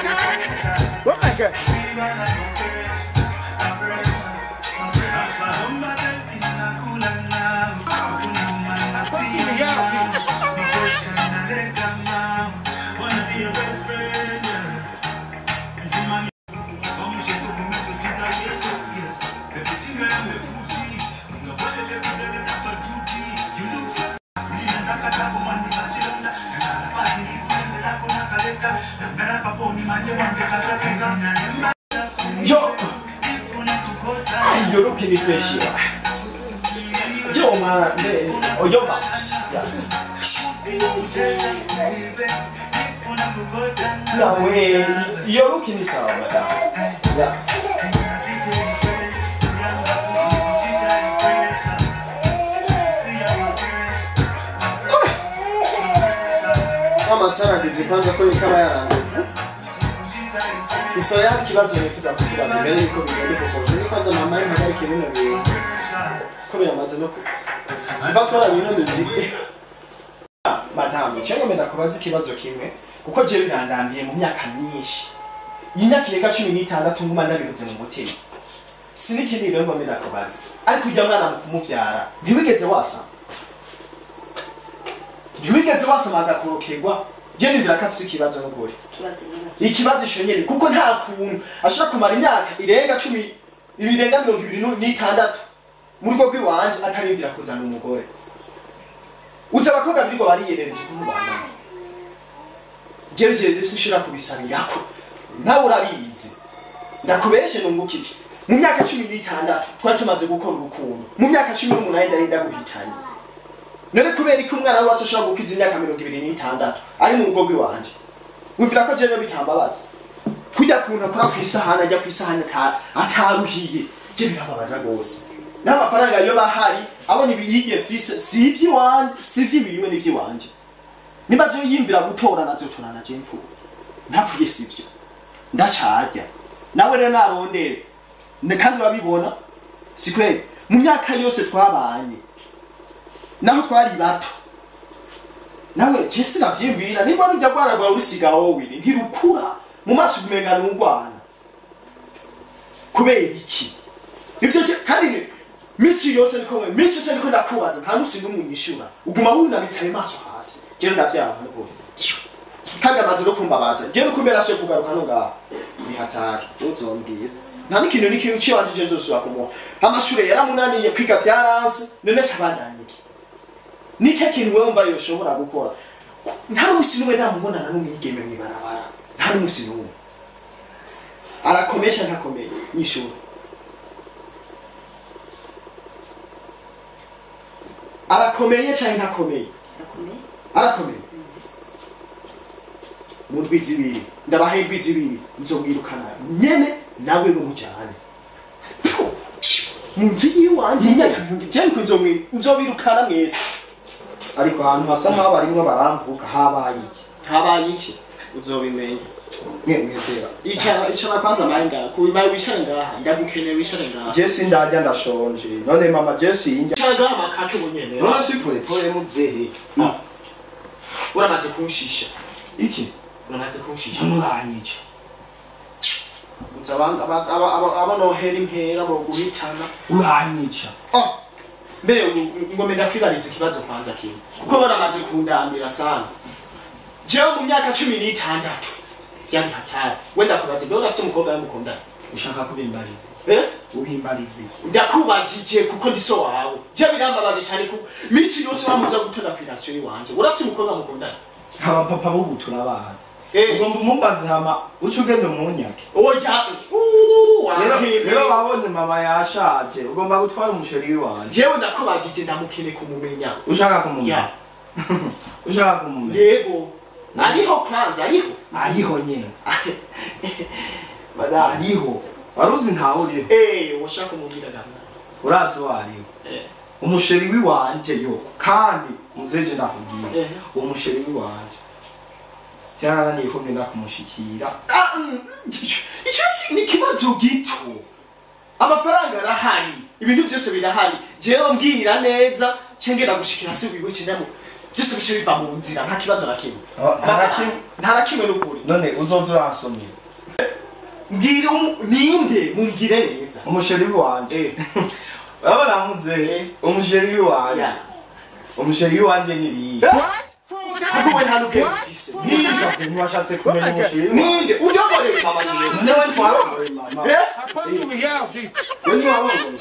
What? Yo, you're looking fresh here. Yo, man, oh, yo, mouse. Yeah. No way, you're looking so, madam. Yeah. Mama Sara ngizipanza kuri kama yaranguvu. Gusa rero ikibazo nifuza kukubaza mbere yuko bigenda uko kose ni kwanza mama impagarike bino bintu ko biramaze no mva twara bino miziki. Madame, cyangwa menda kubaza ikibazo kimwe kuko je birandambiye mu myaka myinshi, imyaka irenga 16 nguma ndabihoze mu mutima. Sinikindi rero ngo menda kubaza, ariko ujya mwana mu kumuvyara ntiwigeze wasa, ntiwigeze wasama agakorokerwa. Je nibwira ko afise ikibazo n'ukuri, ikibazo ishenyeri, kuko nta kuntu ashobora kumara imyaka irenga 10 ibirenga 26 mu rugo rw'iwanje atarindira kuzana umugore. Uzi abakobwa biriko bariyerereza ukuntu bangana. Jewe jewe sinshobora kubisabirako, nawe urabizi, ndakubeshe nungukije. Mu myaka 16 twari tumaze gukora urukundo, mu myaka 18 ndari ndaguhitanye. None kubera ko umwana wacu ashobora gukiza imyaka 26 ari mu rugo rw'iwanje, wumvira ko jewe bitambabaza? Kujya kuntu akora kw'isahani, ajya kw'isahani ataruhiye, je birababaza gose. N'amafaranga yo bahari abona ibiyigiye fise si ivy'iwanje, si ivy'iwiwe, ni ivy'iwanje. Niba je yimvira gutora nazotorana je mfuye, ntapfuye sivyo, ndacarya nawe rero narondere. Kandi urabibona si kweli, mu myaka yose twabanye naho twari bato, nawe je sinavyimvira. Niba rujya rwaragwa urusiga wowe ntirukura mu maso umenga n'urwana kubera iki? Ivyo kandi misi yose niko misi yose niko ndakubaza, nta musi n'umwe unyishura, uguma wunamitse ayo maso hasi. Je ndavyanka n'ukuri, kandi amaze no kumbabaza. Je nukumera so kugaruka no ngaho ni hatari, uzombwira nta n'ikintu n'ikintu ciwanje je nzosubira kumuha. Amashure yaramunaniye, kwiga vyaranse, none sabandanye iki? Nike kintu wewe mva yoshobora gukora? Nta musi n'umwe ndamubonana n'umwigeme mw'ibarabara, nta n'umusi n'umwe. Arakomesha ntakomeye nyishura, arakomeye cyane ntakomeye, arakomeye. Mu ndwi zibiri ndabaha indwi zibiri nzomwirukana nyene nawe bumujyane mu nzu yiwanje imyaka 90 nzobirukana mwese. Ariko ahantu hasa nk'aho barimwo baramvuga, habaye iki? Habaye iki uzobimenya. Mwebwera icara kwanza mayi ngaha, kubimaye wicare ngaha, ndagukeneye wicare ngaha. Jesi ndarya ndashonje. None mama Jesi injya icara ngaha makake ubunyene. None si pole pole muzehe. Uramaze kunshisha iki? Uramaze kunshisha nturanyije. Uzi abandi aba nohera impera boguhitana. Uranyica. Mbere ngome ndakwibariza ikibazo kwanza kimwe, kuko baramaze kundambira sana. Jewe mu myaka 16 byari hatari. Wenda kubaza mbere urafise umukobwa w'umukundana? Ushaka kubimbariza? Ubimbariza iki? Ndakubajije kuko ndi so wawe. Je birambabaje cyane kuko misi yose bamuza gutonda kwirasiyo yiwanje. Urafise umukobwa mukundana? Aba papa bubu turabazi. Ugomba umumbaze hama uce ugenda umunyake. Oya, rero wabonye mama yashaje, ugomba gutwara umusheri wanje. Jewe ndakubajije ndamukene kumumenya. Ushaka kumumenya? Ushaka kumumenya? Yego. Ariho kwanza, ariho. Ariho nyene. Madame, ariho. Waruzi ntawe uriho. Ushaka kumubwira gamna. Urazi wariho. Umusheri wiwanje yo. Kandi muzeje ndakubwira. Umusheri wiwanje cyarananiye ko ngenda kumushikira. Icyo si ni kibazo gito. Amafaranga arahari, ibintu byose birahari. Jewe mbwira neza cengera gushikira se wiwe cindamo. Byose bice biva mu nzira, nta kibazo na kimwe. Nta na kimwe? Nta na kimwe n'ukuri. None uzoza uransomera? Mbwira ninde, mumbwire neza. Umusheri wanje, urabona muzehe, umusheri wanje, umusheri wanje ni biye. Kuko we nta n'ubwenge ufise. Niza ntiwashatse kumenya umusheri wanje. Ninde uyoboreye mama jewe? None we ntiwarongoye mama? Eh? We ntiwarongoye?